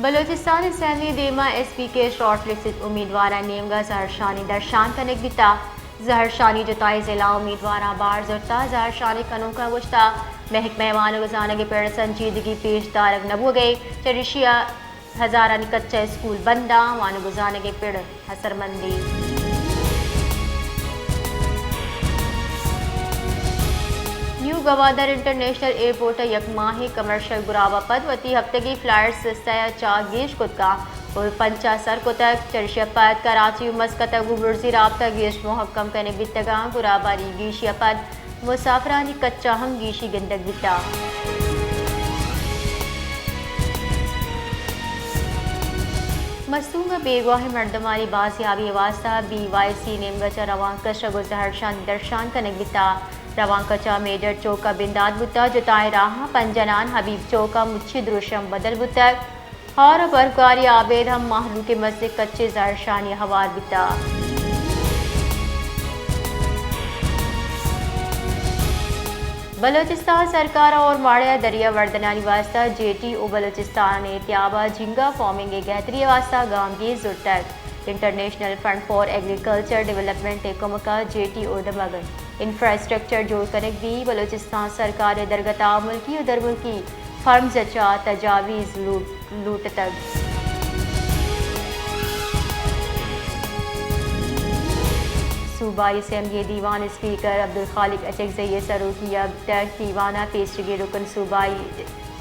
بلوچستان اسمبلی دیما S P کے short listed امیدواراں نیمگا زہرشانی درشان کنگ بیتا۔ زہرشانی جتائیں ضلع امیدواراں بار زرتا۔ زہرشانی کنوکاں گوشتا، محکمہ وانگ و زانگ پڑ سنجیدگی پیش دارگ نہ بوگے، چریشیا ہزارانی کچہ اسکول بنداں، وانگ و زانگ پڑ اثرمندی۔ نیو گوادر انٹرنیشنل ایئرپورٹ ء یک ماہیں کمرشل گراب ء پد وتی ہفتگی فلائٹس سئے ء چا گیش کتگاں و پنچ ء سر کتگ۔ چریشی ء پد کراچی و مسقط ء گوں برزی رابطہ گیش مہکم کنگ بیتگاں۔ گرابانی گیشی ء پد مسافرانی کچ ء ہم گیشی گندگ بیتگ۔ مستونگ ء بیگواہیں مردمانی بازیابی ء واستہ بی وائی سی نیمگ ء چہ روانکش ء گوں زہرشانی درشان کنگ بیتگ۔ روانکش ء میجر چوک ء بندات بوتگ، جتائیں راہاں پنجنان حبیب چوک ء مچی دروشم بدل بوتگ۔ ہار ء برفگاری ء ابید ہم مہلوک ء مزنیں کچے زہرشانی ء ہوار بیتگ۔ بلوچستان سرکار ء اورماڑہ ء دریا وردنانی واستہ جیٹی و بلوچستان ء تیاب ء جھینگا فارمنگ ء گہتری ء واستہ گامگیج زرتگ۔ International fund for agriculture development ء کمک ء جیٹی و دمگ انفراسٹرکچر جوڑ کنگ بی۔ بلوچستان سرکار ء درگت ء ملکی و درملکی فرمز ء چہ تجاویز لوٹ، لوٹتگ۔ صوبائی اسمبلی دیوان اسپیکر عبدالخالق اچکزئی ء سروکی ء بیتگ۔ دیوان ء پیسریگیں رکن صوبائی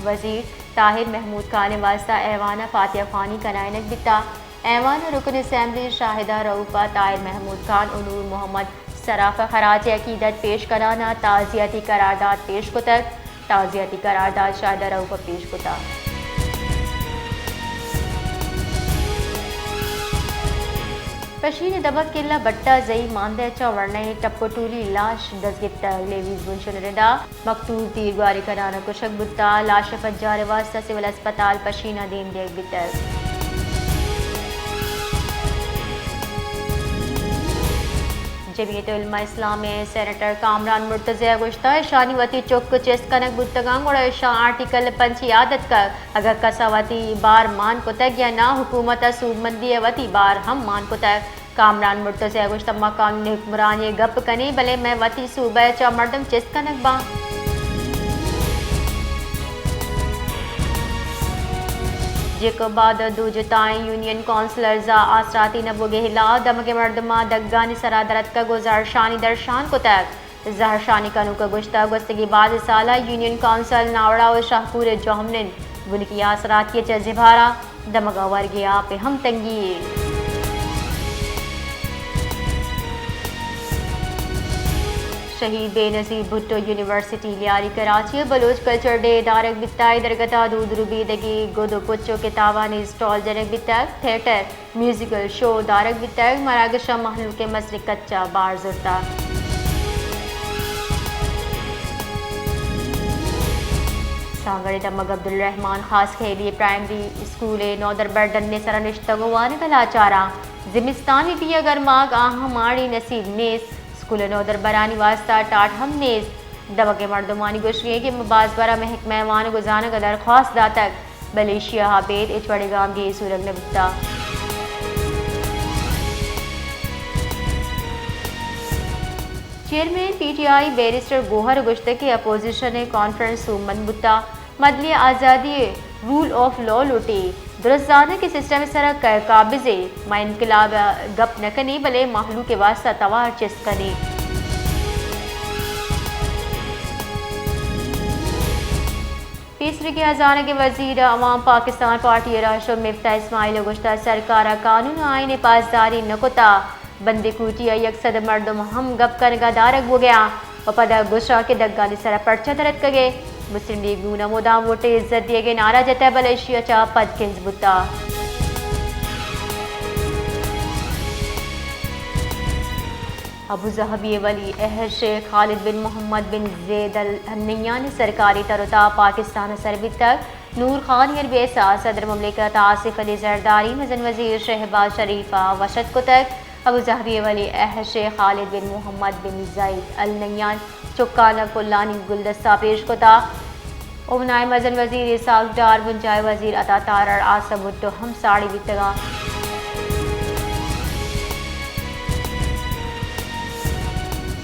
وزیر طاہر محمود خان ء واستہ ایوان ء فاتحہ خوانی کنائینگ بیتگ۔ ایوان ء رکن اسمبلی شاہدہ رؤف ء طاہر محمود خان و نور محمد صراف ء خراج عقیدت پیش کنان ء تعزیتی قرارداد پیش کتگ۔ تعزیتی قرارداد شاہدہ رؤف ء پیش کتگ۔ پشین ء دمگ قلعہ بٹا زئی ماندہ چہ ورنائیں ٹپ و ٹولی لاش دزگپتگ۔ لیویز بنشن ردا مقتول تیرگواری کنان ء کشگ بوتگ۔ لاش ء پجار ء واستہ سول اسپتال پشین ء دیم دیگ بیتگ۔ جمعیت علماء اسلام ء سینیٹر کامران مرتضی ء گوشتگ، اشانی وتی چک چست کنگ بوتگاں، گڑا اشاں آرٹیکل پنچ یاد اتکگ، اگاں کس ء وتی بار مان کتگ یا نہ، حکومت ء سوبمندی ء وتی بار ہم مان کتگ۔ کامران مرتضی ء گوشت، ما قانونی حکمرانی ء گپ کنیں، بلے مئے وتی صوبہ ء چہ مردم چست کنگ باں۔ جیکب ء دو جتائیں یونین کونسلرز ء آسراتی نہ بوگ ء ہلاپ دمگ ء مردماں دگانی سرا در اتکگ ء زہرشانی درشان کتگ۔ زہرشانی کنوک ء گوشتگ، گوستگیں باز سال ء یونین کونسل ناوڑا و شاہپور ء جوہمنند بنکی آسراتی ء چہ زبھر ء دمگ ء ورگ ء آپ ء ہم تنگی یے۔ شہید بے نظیر بھٹو یونیورسٹی لیاری کراچی ء بلوچ کلچر ڈے دارگ بیتگ۔ درگت ء دود ربیدگی، گد و پچ و کتابانی اسٹال جنگ بیتگ۔ تھیٹر، میوزیکل شو دارگ بیتگ۔ مراگش ء مہلوک ء مزنیں کچ ء بار زرتگ۔ سانگڑی دمگ عبدالرحمن خاص خیلی پرائمری اسکول ء نودربر ڈن ء سرا نشتگ و وانگ ء لاچاراں۔ زمستان بہ بی اگر ماگ آہاں ماڑی نصیب نیست۔ اسکول ء نودربرانی واستا ٹاٹ ہم نیست۔ دمگ ء مردمانی گوشگ انت کہ ما باز برا محکمہ وانگ و زانگ ء درخواست داتگ، بلے ایشی ء ابید ہچ وڑیں گامگیج زورگ نہ بوتگ۔ Chairman P T I barrister Gohar ء گوشتگ کہ اپوزیشن ء کانفرنس سوبمند بوتگ، مدنی آزادی ء رول آف لا لوٹی۔ درست زاناں کہ سسٹم ء سرا کئے قابض ء، ما انقلاب ء گپ نہ کنیں، بلے مہلوک ء واستہ توار چست کنیں۔ پیسریگیں ہزانگ ء وزیر عوام پاکستان پارٹی ء راہشون مفتاح اسماعیل ء گوشتگ، سرکار ء قانون ء آئین ء پاسداری نہ کتگ، بندیکوٹی ء یک سد مردم ہم گپ کنگ ء دارگ بوگ ء آں۔ و پدا گوشاں کہ دگانی سرا پرچہ در اتکگ ئے؟ مسلم لیگ نون ء مدام ووٹ ء عزت دیگ ء نعرہ جتگ، بلے ایشی ء چہ پد کنز بوتگ۔ ابوظہبی ء ولی عہد شیخ خالد بن محمد بن زید النہیان ء سرکاری تر و تاب پاکستان ء سر بیتگ۔ نور خان ایئر بیس ء صدر مملکت آصف علی زرداری، مزن وزیر شہباز شریف ء وش اتک کتگ۔ ابوظہبی ء ولی عہد شیخ خالد بن محمد بن زید النہیان چکان ء پھلانی گلدستہ پیش کتگ۔ اومنائے مزن وزیر اسحاق ڈار، بنجاہی وزیر عطا تارڑ آ سبت ء ہم ساڑی بیتگاں۔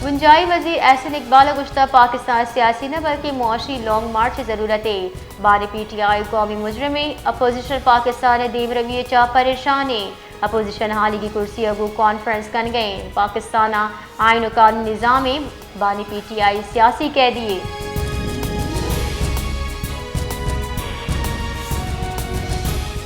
بنجاہی وزیر احسن اقبال ء گوشتہ، پاکستان ء سیاسی نہ بلکیں معاشی لانگ مارچ ء ضرورت ء، بانی پی ٹی آئی قومی مجرمیں، اپوزیشن پاکستان ء دیمروی ء چہ پریشانیں، اپوزیشن حالیگی کرسی ء گوں کانفرنس کنگئیں، پاکستان ء آئین و قانون نظام ء، بانی پی ٹی آئی سیاسی قیدی ء۔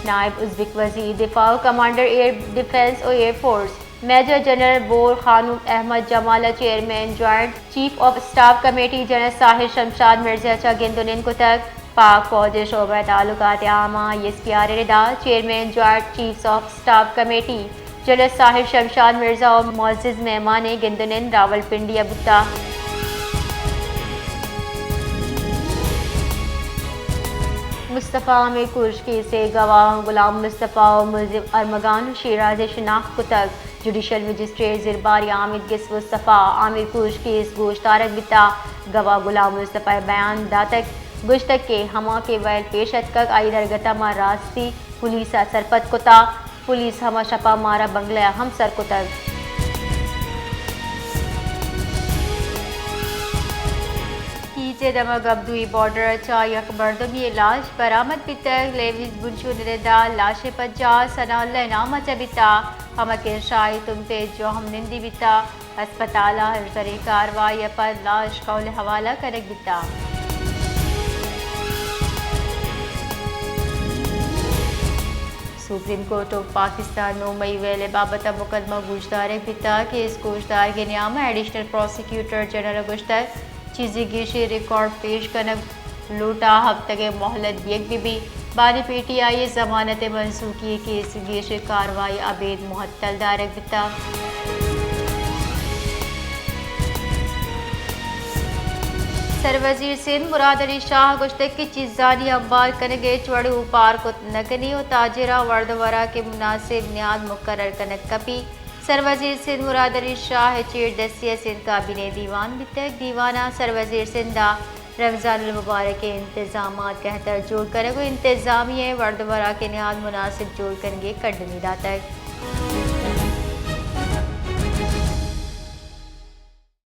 نائب ازبک وزیر دفاع و کمانڈر ایئر ڈیفنس و ایئر فورس میجر جنرل بور خانم احمد جمال ء chairman joint chief of staff committee general Sahir Shamshad Mirza چہ گند و نند کتگ۔ پاک فوج ء شعبہ تعلقات عامہ، آئی ایس پی آر ء ردا chairman joint chiefs of staff committee general Sahir Shamshad Mirza و معزز مہمانیں گند و نند راولپنڈی ء بوتہ۔ مصطفی عامر کوش کیس ء گواہ غلام مصطفی و ملزم ارمغان شیراز ء شناخت کتگ۔ جوڈیشل مجسٹریٹ زرباری حامد گس مصطفی عامر کوش کیس گوشدارگ بیتہ۔ گواہ غلام مصطفی ء بیان داتگ، گوشتگ کہ ہما کہ ویل پیش اتکگ، آئی درگت ء ما راستی پولیس ء سرپد کتہ۔ پولیس ہما شپ ء مارا بنگلہ ء ہم سر کتگ۔ کیچ ء دمگ ابدوئی بارڈر ء چہ یک مردمی ء لاش برآمد بیتگ۔ لیویز بنشون ء ردا لاش ء پجار ثناء اللہ ء نام ء چہ بیتہ۔ ہمک ء شاہی تمپ ء جو ہم نندی بیتہ۔ ہسپتال ء ہژدریں کاروائی ء پد لاش کہول ء حوالہ کنگ بیتہ۔ سپریم کورٹ آف پاکستان نو مئی ویل ء بابت ء مقدمہ گوشدارگ بیتگ۔ کیس گوشدارگ ء نیام ء ایڈیشنل پراسیکیوٹر جنرل ء گوشتگ، چیزے گیشیں ریکارڈ پیش کنگ لوٹاں، ہفتگے مہلت دیگ بہ بیت۔ بانی پی ٹی آئی ء ضمانت ء منسوخی ء کیس ء گیشیں کاروائی ابید معطل دارگ بیتگ۔ سروزیر سندھ مراد علی شاہ ء گوشتگ کہ چیزانی امبار کنگ ء ہچ وڑیں اوپار کت نہ کنیں و تاجراں ورد ء وراک ء مناسب نیاد مقرر کنگ کپیت۔ سروزیر سندھ مراد علی شاہ ء چیردستی ء سندھ کابینہ ء دیوان بیتگ۔ دیوان ء سروزیر سندھ ء رمضان المبارک ء انتظامات بہتر جوڑ کنگ و انتظامیہ ء ورد ء وراک ء نیاد مناسب جوڑ کنگ ء کڈنی داتگ۔